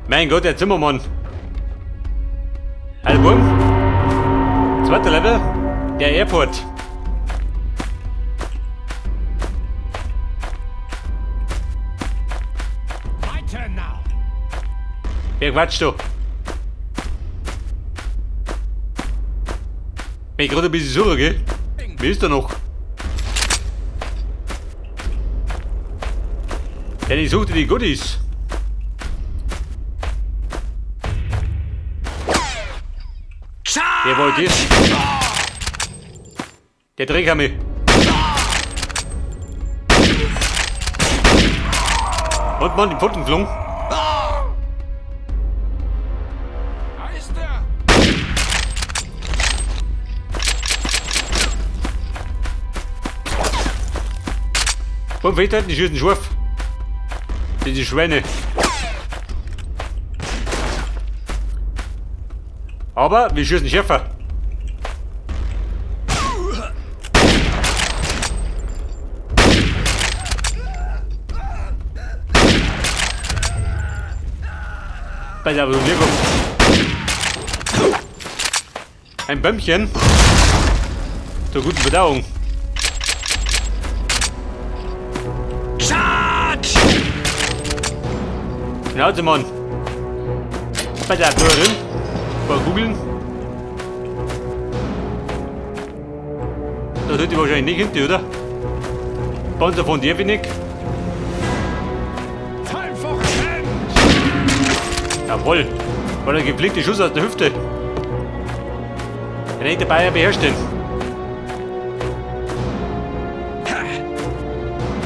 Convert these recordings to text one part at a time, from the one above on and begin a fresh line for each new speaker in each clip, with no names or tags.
Mein Gott, der Zimmermann. Album. Zweiter Level. Der Airport.
My turn now.
Wer quatscht da? Bin ich gerade ein bisschen surr, gell? Wer ist da noch? Denn ich suchte die Goodies. Wer wollt das? Der Dreck hat mich. Und Mann, die Pfoten geflogen.
Da ist er.
Warum fehlt die schießen scharf? Diese Schweine. Aber wir schießen schärfer. Bei der Wirkung. Ein Bämmchen. Zur guten Verdauung.
Charge!
Schnauze, Mann. Bei der drin. Ein paar Kugeln. Da sollte ich wahrscheinlich nicht hinten, oder? Panzer von dir wenig.
Time for revenge.
Jawohl. War der gepflegte Schuss aus der Hüfte. Den echte Bayer beherrscht den.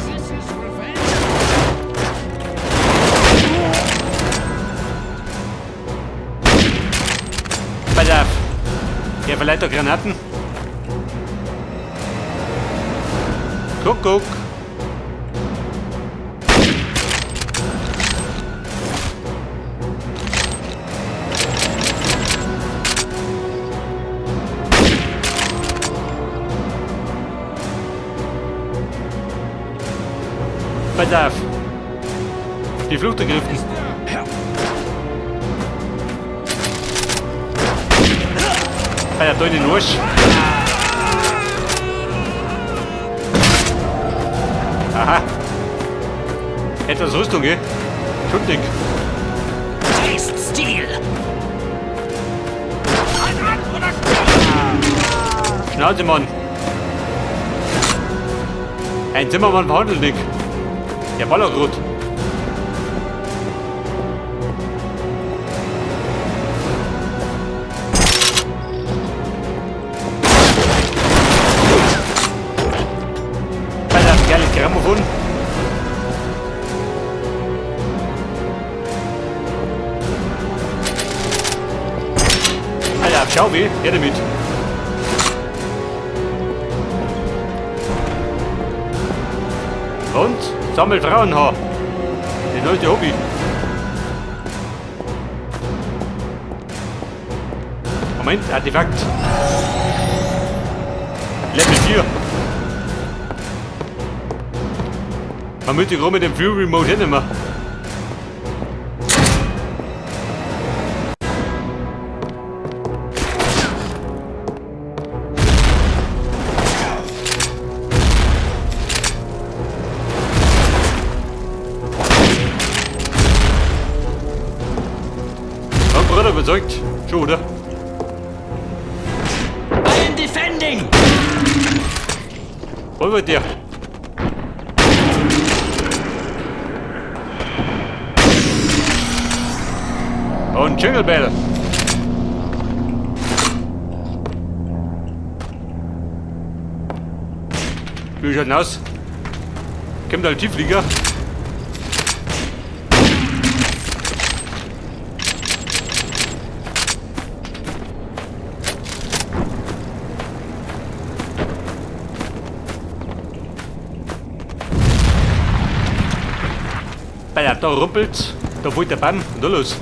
This is revenge.
Pass auf. Der verleiht da Granaten. Kuckuck. Pass auf. Die Flucht ergriffen. Pass auf, da in den Arsch. Aha. Etwas Rüstung, gell? Schuldig.
Taste steel. An oder
Schnauze, Mann. Ein Zimmermann verhandelt nicht. Der Ballergrut. Pass auf, geiles Grammophon. Alter, schau wie, her damit. Und sammel Frauenhaar. Das neueste Hobby. Moment, Artefakt. Level 4. Man müsste gerade mit dem Fury Mode hinnehmen. Oh, Bruder, überzeugt. Schon, oder?
I am defending.
Wo wird der? Und Jingle Bell. Wie schaut denn aus? Kommt ein Tiefflieger. Bei da rumpelt's, da wollte der Baum, und da los.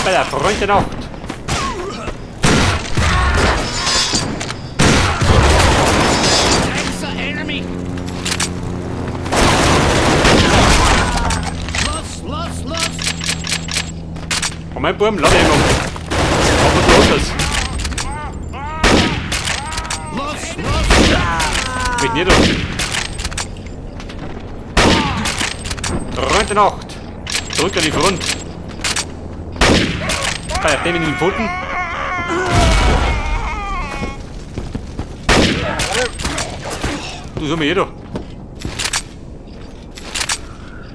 Bei der Freund der Nacht.
Los, los, los!
Oh, mein Buben, lade ihn um. Aber du hast das.
Los, los!
Mit nieder. Freund der Nacht. Zurück an die Front. Bei dem in den Pfoten. Du, so mir jeder.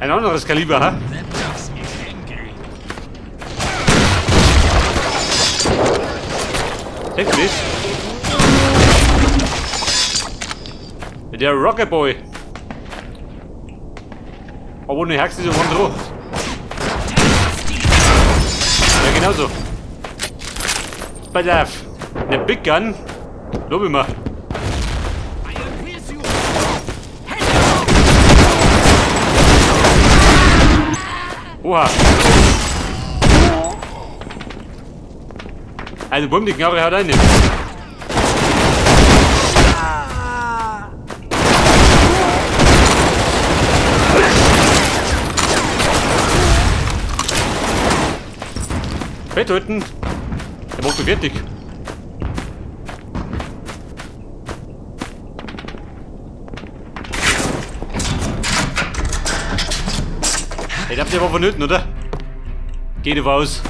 Ein anderes Kaliber, ha? Seht ihr das? Der Rocket Boy. Aber ne Hex ist ja dran. Ja, genauso. Pass auf. Eine Big Gun. Lob ich mal. Oha. Also bumm, die Knarre hat einen. Fett halten. Der macht mich fertig. Ich glaub, der war vonnöten, oder? Geht aber aus.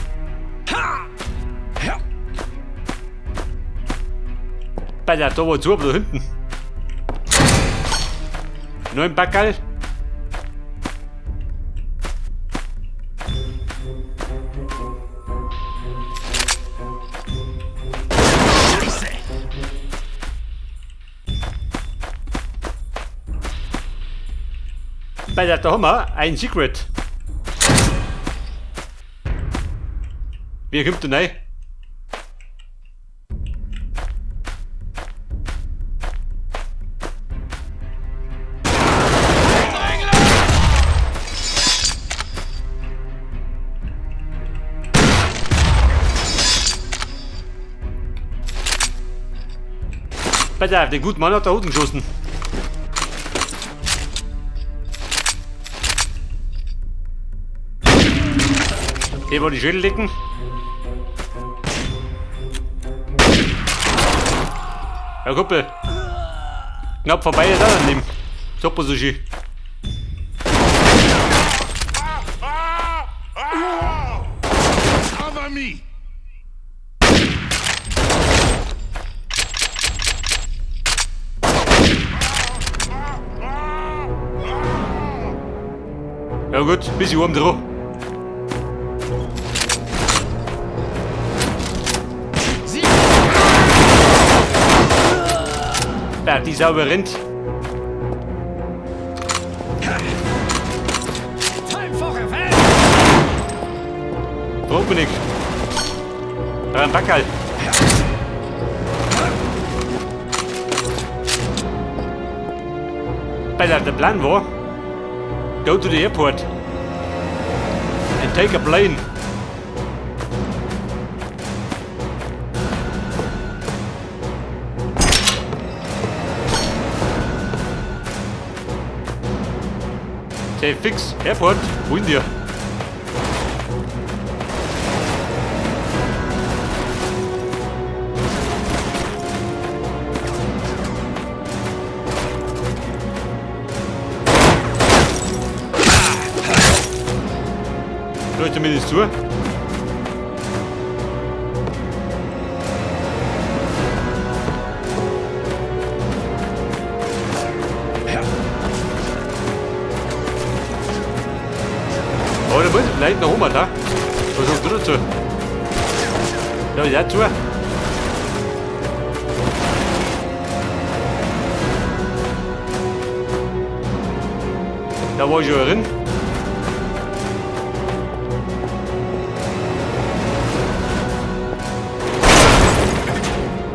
Bei der da war zu, aber da hinten. Neun Backerl. Bei der, da haben wir ein Secret. Wer kommt da rein? Pass auf, den guten Mann hat da unten geschossen. Hier war die Schädeldecken. Ja, Kumpel. Knapp vorbei ist auch daneben. Super Sushi.
Cover me!
Ja gut, bisschen oben drauf. Ja, die sauber rennt. Wo bin ich? Da ein Backerl. Bei der Plan war, go to the airport and take a plane. Okay, fix, Airport, wo in dir? Leute, mir das zu. Oh, da muss ich vielleicht noch oben, da. Was sagst du dazu? Ja, ja, zu. Da war ich schon drin.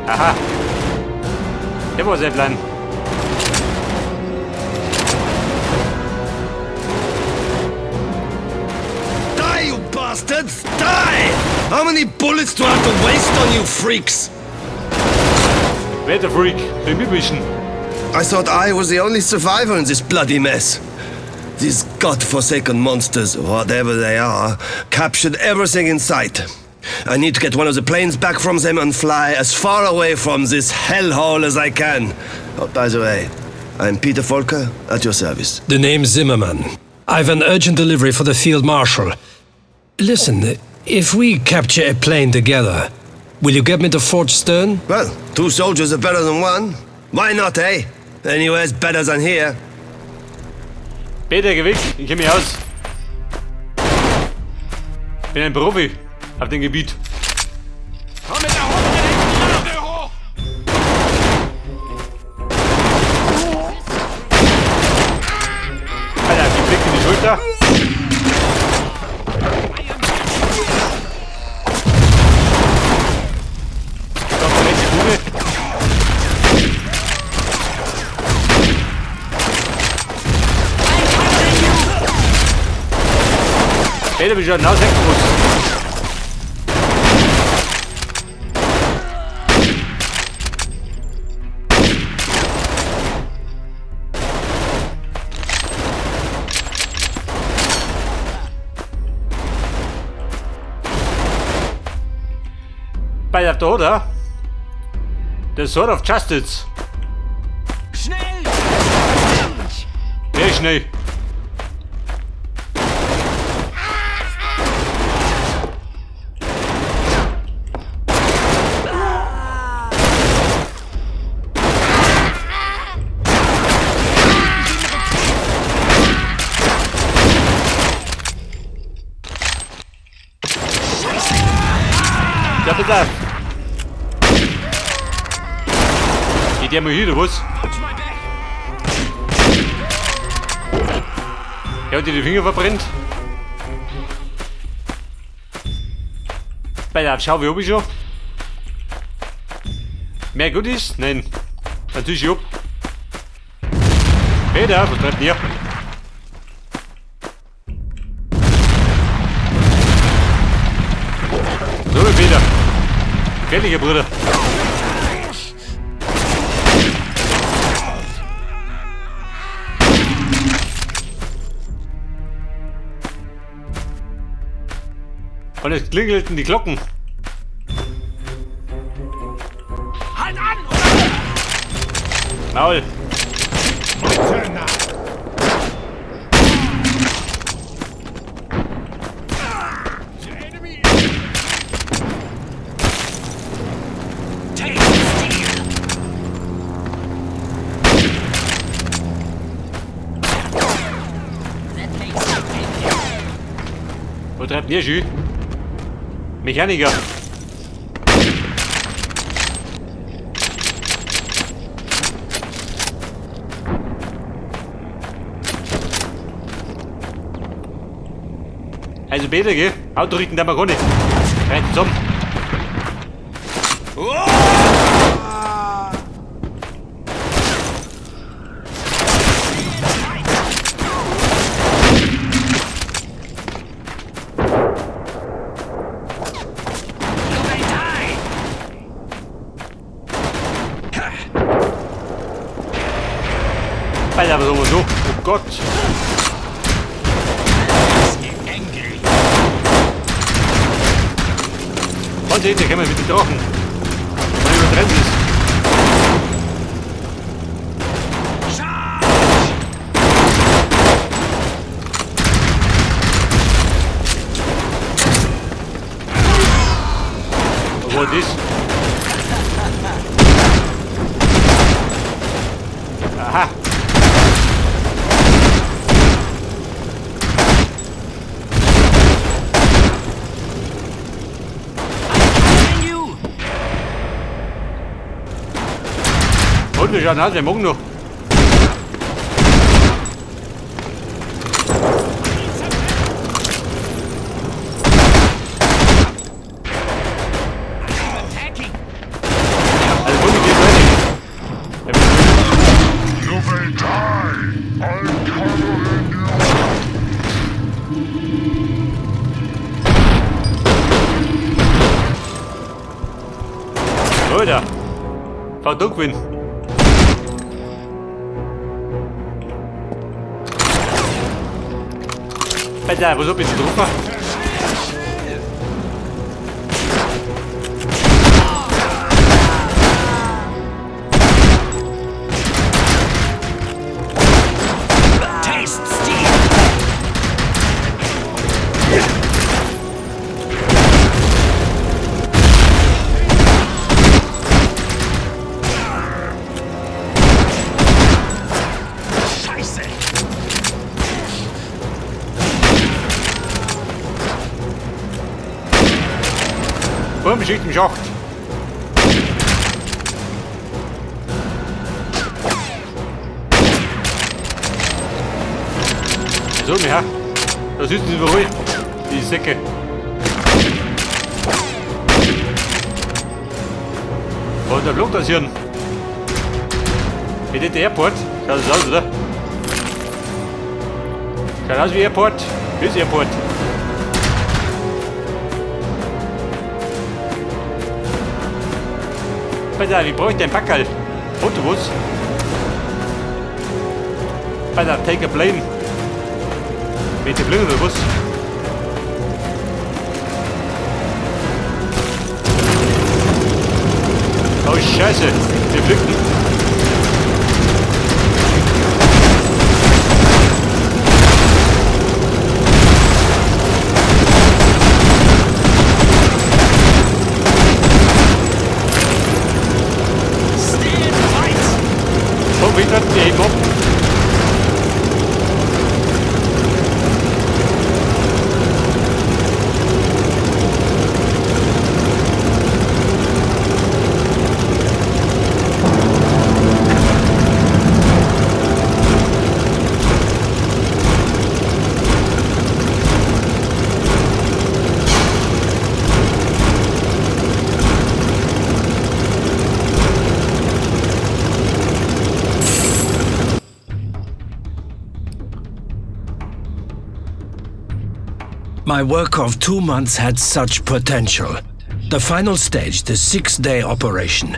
Aha. Der war sehr plan.
Die, you bastards! Die!
How many bullets do I have to waste on you freaks?
Wer der Freak? Will mitmischen.
I thought I was the only survivor in this bloody mess. These godforsaken monsters, whatever they are, captured everything in sight. I need to get one of the planes back from them and fly as far away from this hellhole as I can. Oh, by the way, I'm Peter Volker, at your service.
The name's Zimmerman. I've an urgent delivery for the Field Marshal. Listen, if we capture a plane together, will you get me to Fort Stern?
Well, two soldiers are better than one. Why not, eh? Anywhere's better than here.
Peter, geh weg. Ich kenn mich aus. Bin ein Profi auf dem Gebiet.
Komm mit der hochgelenkten hoch!
Alter, die Blick in die Schulter. Da verletzt die Bube. Peter, wie schaut denn aus? Hexenbus. Bei der oder? The Sword of Justice.
Schnell!
Sehr schnell. Ja, bitte. Geht der mal hier, oder was? Der hat dir die Finger verbrennt. Bei der schau, wie hab ich schon? Mehr Goodies? Nein. Natürlich ab. Peter, was treibt denn hier? So, Peter. Gefährlicher Bruder. Und es klingelten die Glocken.
Halt an, oder?
Maul.
Turn now. The enemy
Take the steel!
Wo treibt denn ihr schon? Mechaniker. Also Peter, gell? Auto richten da mal gar nicht. Rein zusammen.
You may die!
Alter, was haben wir so? Oh Gott.
Angry.
Wahnsinn, der kämen mit den Drachen. Mal übertreiben Sie es.
Charge!
Was war das? Aha.
I'm you!
Und wir schauen aus, wir morgen noch.
Attacking!
Also, wo geht weiter?
You may die. I'm covering you.
Alter. Fahr du gewinnen. Alter, wo bist du drauf?
Taste steel! Scheiße!
Warum schießt im Schacht? So, mir, da siehst du überall die Säcke. Wo der Flug das hier? Wie der Airport? Schaut das aus, oder? Schaut aus wie Airport. Ist Airport. Pass auf, ich brauche den Packerl. Autobus. Pass auf, take a plane. Mit dem Flügel oder was? Oh Scheiße, wir flüchten.
Stand fight!
Oh, wieder, die heben ab.
My work of 2 months had such potential. The final stage, the 6-day operation.